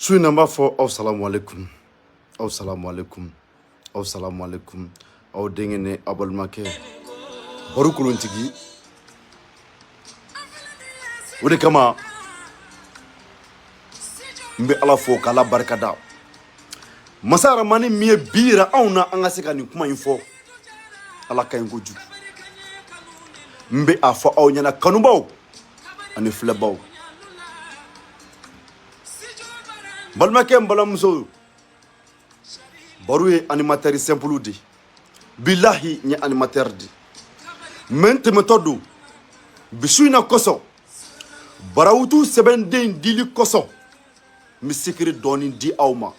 Su in na n b'a fɔ aw salamu aleykum, aw salamu aleykum, aw salamu aleykum. Aw denkɛ ni aw balimakɛ Baro Kolontigi. O de kama n bɛ Ala fo k'Ala barika da. Masa Aramani min ye bi yira anw na an ka se ka nin kuma in fɔ, Ala ka ɲi kojugu. N bɛ a fɔ aw ɲɛna kanubaw ani filɛbaw, balimakɛ n balimamuso, Baro ye animateur simple de ye. Bilahi, n ye animateur de, mais n tɛmɛtɔ don bi su in na kosɔn, barawutu sɛbɛnden dili kosɔn, n bɛ secret dɔɔni di aw ma.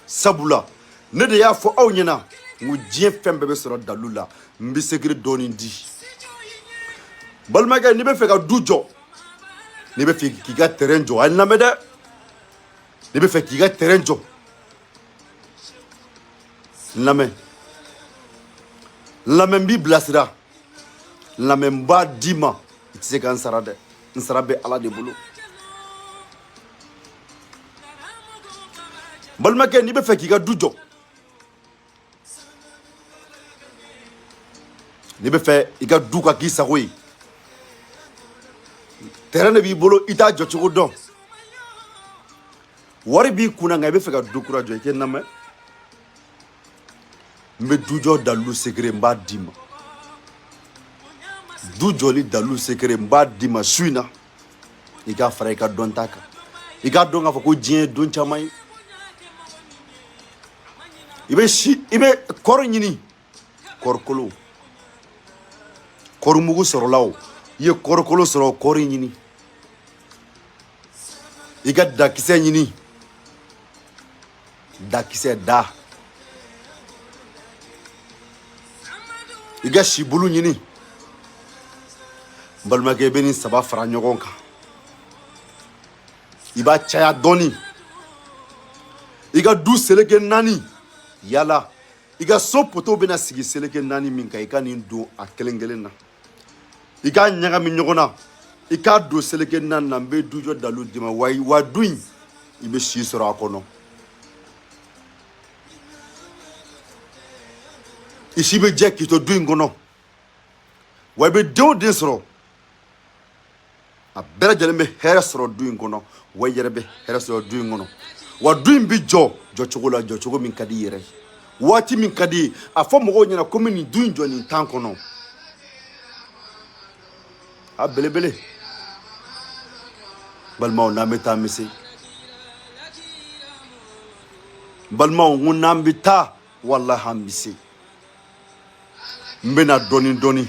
Sabula ne de y'a fɔ aw ɲɛna n ko diɲɛ fɛn bɛɛ bɛ sɔrɔ dalu la. N bɛ secret dɔɔni di. Balimakɛ, n'i bɛ fɛ ka du jɔ, n'i bɛ fɛ k'i ka terrain jɔ, a ye n lamɛn dɛ. N'i bɛ fɛ k'i ka terrain jɔ, n lamɛn, n lamɛn, n b'i bilasira. N lamɛn, n b'a d'i ma, i tɛ se ka n sara dɛ, n sara bɛ Ala de bolo. Balimakɛ, n'i bɛ fɛ k'i ka du jɔ, n'i bɛ fɛ i ka du ka k'i sago ye, terrain de b'i bolo, i t'a jɔcogo dɔn, wari b'i kunna, nka i bɛ fɛ ka du kura jɔ, i tɛ n lamɛn. N bɛ dujɔ dalilu secret, n b'a d'i ma. Du jɔli dalilu secret, n b'a d'i ma su in na. I k'a fara i ka dɔnta kan, i k'a dɔn k'a fɔ ko diɲɛ ye don caman ye. I bɛ si, i bɛ kɔɔri ɲini, kɔɔrikolo, kɔɔrimugu sɔrɔla o, i ye kɔɔrikolo sɔrɔ, kɔɔri ɲini, i ka dakisɛ ɲini, dakisɛ da, i ka sibulu ɲini. N balimakɛ, i bɛ nin saba fara ɲɔgɔn kan, i b'a caya dɔɔni, i ka du seleke naani yala, i ka so poto bɛna sigi seleke naani min kan, i ka nin don a kelen kelen na, i k'a ɲagami ɲɔgɔn na, i k'a don seleke naani na. N bɛ dujɔ dalu d'i ma. Wa du in, i bɛ si sɔrɔ a kɔnɔ, i si bɛ jɛ k'i to du in kɔnɔ. Wa i bɛ den o den sɔrɔ, a bɛɛ lajɛlen bɛ hɛrɛ sɔrɔ du in kɔnɔ, wa i yɛrɛ bɛ hɛrɛ sɔrɔ du in kɔnɔ. Wa du in bɛ jɔ jɔcogo la, jɔcogo min ka di i yɛrɛ ye, waati min ka di i ye. A fɔ mɔgɔw ɲɛna ko n bɛ nin du in jɔ nin temps kɔnɔ. A belebele, balimaw, n'an bɛ taa, an bɛ se. Balimaw, n ko n'an bɛ taa, walahi an bɛ se. N bɛna dɔɔni dɔɔni.